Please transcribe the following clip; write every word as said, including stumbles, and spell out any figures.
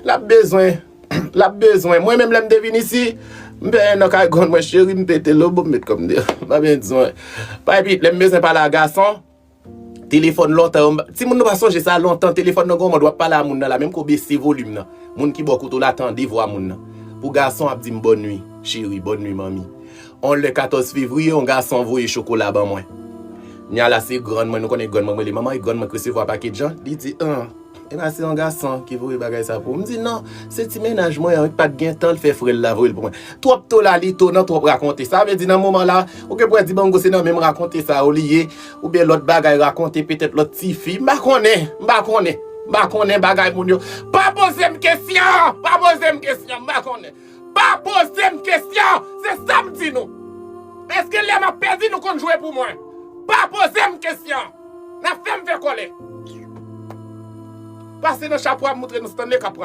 L ap bezwen. L ap bezwen. Mwen menm lè m te vin isi, m fè en an kay grann mwen, cheri, m pete lobo, m met kò m deyò. M pa bezwen. Papi, lè m bezwen pale a gason, telefòn lontan, timoun nou pa sonje sa lontan, telefòn nan gon mòd w ap pale a moun nan la, menm ke w bese volim nan. Moun ki bò kote w la tande vwa moun nan. Pou gason ap di m bòn nwi, cheri, bòn nwi, manmi. On lè katòz fevriye, yon gason voye chokola ban mwen. Nya la se grann mwen, nou konnen grann mwen, mwen rele manman, e grann mwen k resevwa pakèt jan, li di, an, e pa se yon gason ki voye bagay sa pou ou. M di, non, se ti mennaj mwen an, ki pa t gen tan, l fè frè l la voye l pou mwen. Twòp to la, li to nan twòp rakonte. Sa vle di, nan moman la, ou gen pou wè di bango se nan menm rakonte sa yo li ye, oubyen lòt bagay rakonte, petèt lòt tifi. M pa konnen, m pa konnen, m pa konnen bagay moun yo. Pa poze m kesyon, pa poze m kesyon, m pa konnen. Pa poze m kesyon, se sa m di nou. Èske lè m ap pèdi nou konn jwe pou mwen? Pa poze m kesyon. N ap fè m fè kòlè. Pase nan chapo a, m moutre nou Stanley k ap pran.